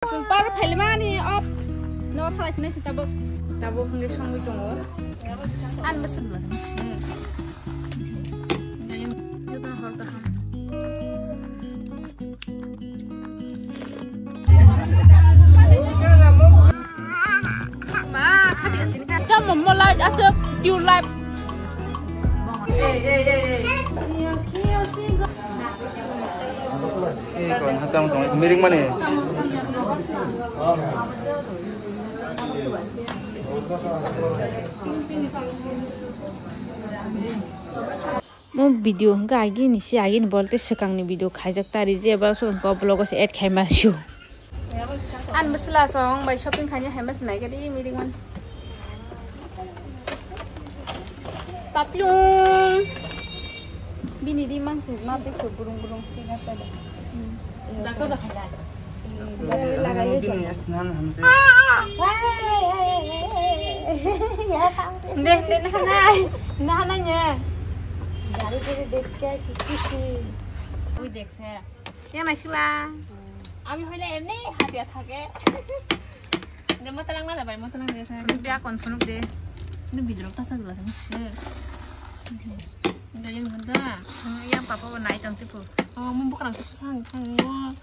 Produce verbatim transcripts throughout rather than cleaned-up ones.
Chwng par phailmani op no thalai sinai si tabuk. Tabuk hwnwi songwi tongo. An bwswk. Hor kaham. Ma, khadi asini kha. Tamo mo light aswk, tube light. Eh, kon hatang tong miring mani. Mo video hwnkhe agini se agini bolte swkangni video khaijak tari je eba swkang vlog o se add khaima sio. An bwsla song bai shopping khaina haima se naigadi miring man. Paplung. Bini ri mang se ma te so burung burung. Doctor da khaila. Lagayo. Deh, deh, nahanai. Nahanai nya. Gari gari dekhe ki kisi. Ui dekse. Yang naisila. Ami hoile emni hatia thake. De matalang na bai matalang de. Phunuk de akon phunuk de. Ni bidrok ta sagla sangse. De yang handa. Yang papa bo nai tang tipu. Oh, mum bukrang thang thang mo.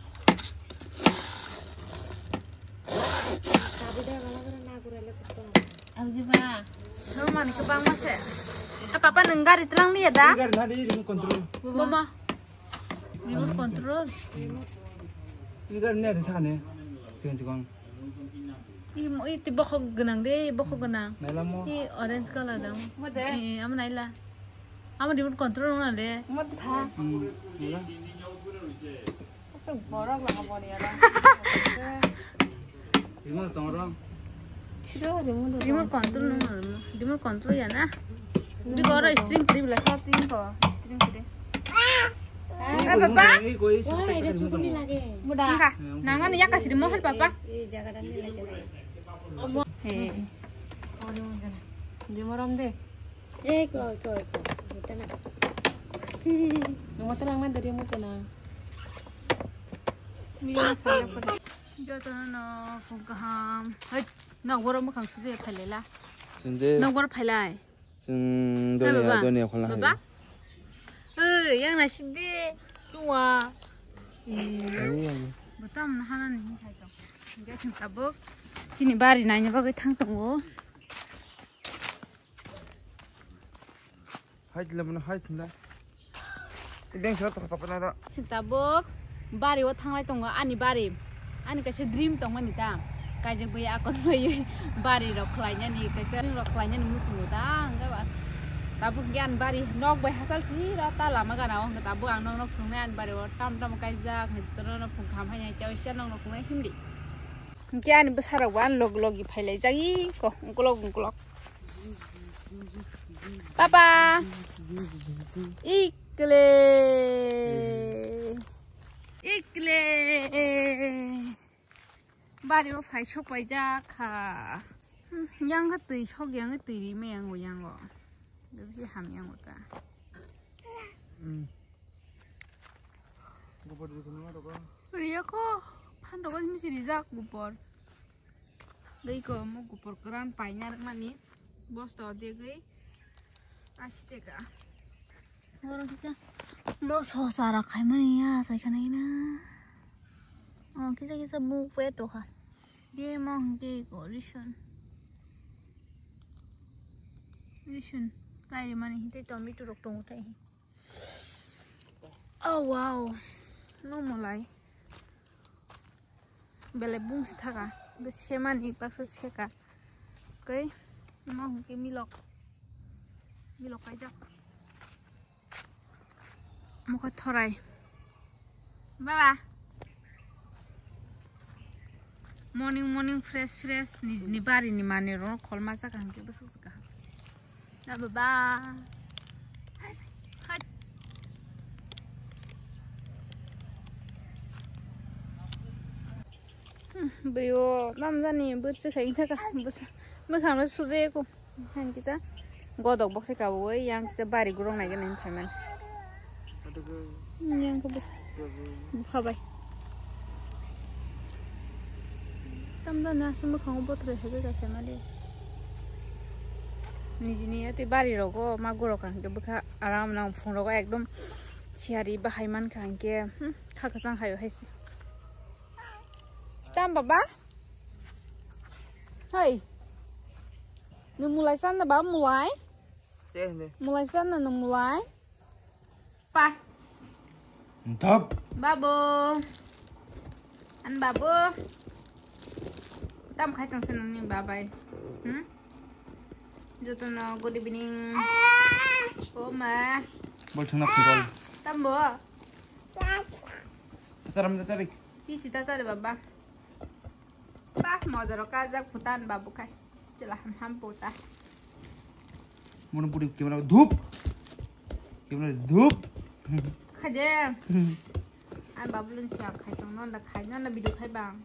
Algiba. Romani kwbangma se. A papa nwng gari twlang liya da? Gari na di remote control. Mama. Remote control. Ini gari ne ada sana. Cikang cikang. Ih, mo ih ti bokhok gwnang de, bokhok gwnang. Nailamo. Ih, orange color dong. Mo de. Eh, amo naila. Amo remote control na le. Mo de sa. Hmm, naila. Aswk borok lama boni aro. Remote tong ro. Siro remote. Remote control no remote. Remote control ya na. Di goro string tri bela sa tin ko. String tri. Eh, papa. Muda. Nangani yakasi di mohor papa. He. Di morom de. Eh, ko, ko, ko. Buta na. Nungma terang na dari muka na. Mina saya pun. Joto no phung kaham. Hei, nok boro mukhang suje phailaila. Sinde. Nok boro phailai. Sing doni baba. Doni akhol na. Baba. Hei, yang na sinde. Tua. Butam na hana ni sai to. Gasing tabuk. Sini bari nanya bagai thang tongo. Hai tila mano hai tila. Ibeng sara tokha papa nara. Sing tabuk bari o thanglai tongo ani bari. Ani kaisa dream tongmani ta. Kaijak bai akon bai bari rok khlainani kaisa rok khlainani muchungo ta. Hwnkhe ba tabuk hwnkhe ani bari nok bai hachal thwi ra ta lama gana o hwnkhe tabuk ang nokno phunuknai ani bari o tam tam kaijak hwnkhe jotono no phung kaham hainai tei waisa nokno phunuknai himdi. Hwnkhe ani bwsarok bo ani logi logi phailaijak iko ukolog ukolog. Papa. Ikle. Ikle. Bari o phai sok paijak kha. Hmm, yang kha twi sok yang twi ri me yang o yang o. Bisi ham yang o ta. Hmm. Gubor di kuno ma rogo. Riya ko phan rogo misi rijak gubor. Dei ko mo gubor kran paina rwkmani bosta o degwi asi teka. Oro kisa mo sosa ra khaimani ya sai khana ina. O kisa kisa bu pe to kha. De mo hwnkhe ko rison. Rison kai mani hite tomato rok tongo tai. Oh wow. No molai. Belai bungsi thaka. Be semani baksa seka. Kai. Mo hwnkhe milok. Milok kaijak. Mokhe thorai. Baba. Morning morning fresh fresh nijini bari ni manwi rok khol ma chakha hwnkhe bwswk chakha. Na baba. Hai. Hmm, brio namjani bwrchi khai thaka bwsa. Mwkhang no sujai ko. Hang kisa godok bokse kabui yang kisa bari gurung nai gani phaimani. Yang ko bwsa. Bupha bai. Tamda na sumbu khango bothre hebe ka semali. Nijini ate bari rogo ma goro kang ke bukha aram nang phung rogo ekdom siari bahai man kang ke, hmm, kha kachang hayo haisi. Tam baba? Hei. Nung mulai san na ba mulai? Teh ni. Mulai san na nung mulai? Pa. Thap. Babu. An babu. Tam khai tong sen ni babai. Hmm? Jotono good evening. O ma. Bol thangna phone call. Tam bo. Tataram tatarik. Chichi ta chale baba. Pa, moja ro kajak phutan babu khai. Chila ham ham puta. Mono puri camera dhup. Camera dhup. Khaje. An babu lun siya khai tong non da khai non da video khai bang.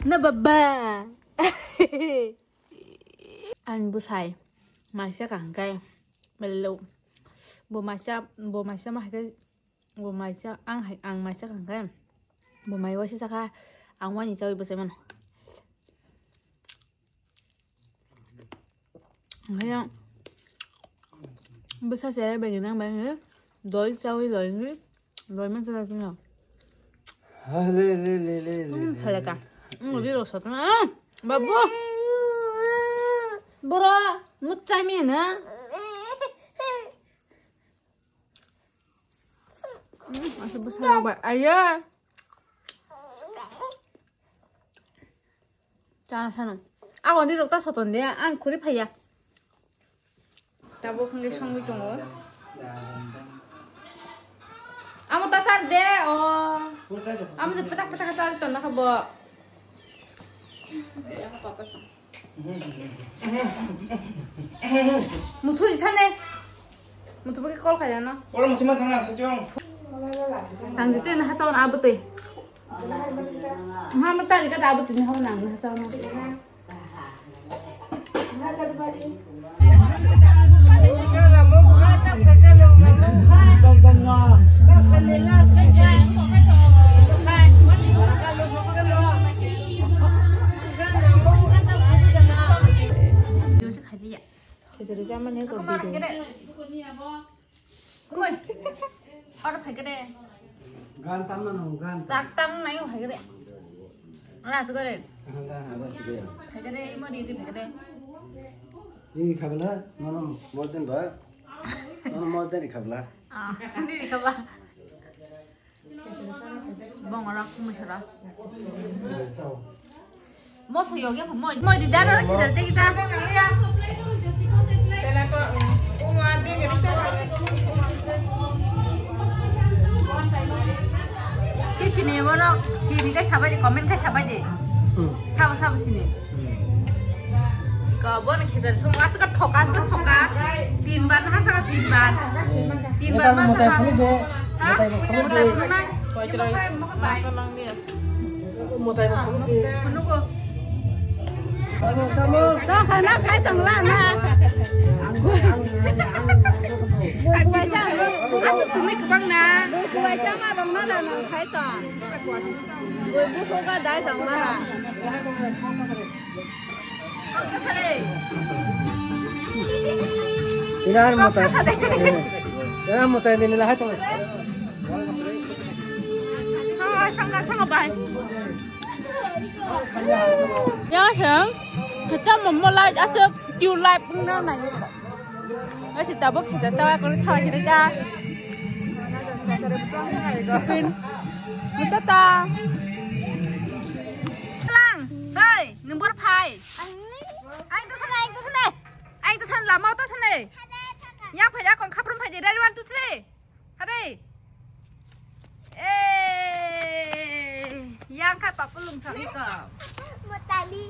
Na baba. An busai. Maisa kang kai. Bello. Bo maisa, bo maisa ma hai kai. Bo maisa, ang hai, ang maisa kang kai. Bo mai wasi saka, ang wani chawi bo sai mano. Ang kaya, bo sa sere bagi nang bagi, doi chawi doi ngi, doi man sa sa no. Ha, le, le, le, le, le, Hmm, le, phalaka. le. Hmm, di ro sotna. Ah, babu. Boro, mut chai mi na. Asa bwsa rok bai. Aya. Chana sana. Ako ni rok ta soton de, ang khuri phaiya. Tabuk hwnwi songwi tongo. Amo ta sar de, o. Amo je petak petak ta ton na kha bo. Muthu di thane. Muthu bagi call kaya no. Ora muthu ma thang sa chong. Ang jete na ha chong abutui. Ha mata ni ka da abutui ni ha nang ha chong. Khejari chamani ko video. Oi. Ora phai kade. Gan tam na nang gan. Tak tam nai phai kade. Ala tu kade. Phai kade mo di di phai kade. Ni khabla, nono modern ba. Nono modern khabla. Ah, di khabla. Bongora kumusora. Moso yogi mo mo di daro khidar te kita. Si sini bono sini kai sabai de comment kai sabai de. Hmm. Sabo sabo sini. Hmm. Ko bono khidar song asu ka thoka asu ka thoka. Tin bar na sa tin bar. Tin bar ma sa. Ha? Mutai phunuk nai. Mutai phunuk nai. Mutai phunuk nai. Mutai phunuk nai. Phunuk o. Tamo, tamo. To khana khai tong la na. Asa sini kebang na. Buku baca ma dong na na nang khai tong. Buku buku ka dai tong na na. Ina mutai. Ina mutai ni lahai tong. Ya sang, kita momo light asuk tube light pun na nai. Ngai si tabuk kita tawa kau thala kita ja. Pin. Kita ta. Lang, hei, number five. Ai tu sana, ai tu sana. Ai tu sana, lama tu sana. Ya phai ya kong khaprum phai je dari one two three. Hare. Eh, yang kha papu lung thang ko. Mutali.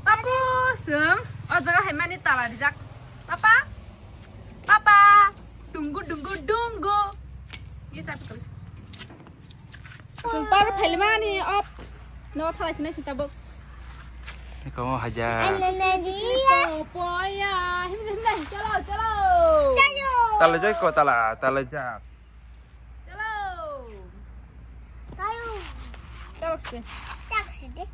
Papu sung. O jaga hai mani tala rijak. Papa. Papa. Dunggu dunggu dunggu. Ye chapi kali. Sung paru phailmani op. No thala sinai sinta bok. Kamu hajar. Ananaria. Poya. Himde himde. Chalo chalo. Chalo. Tala jai ko tala tala jak. Chalo. Chalo. Chalo si. Chalo si de.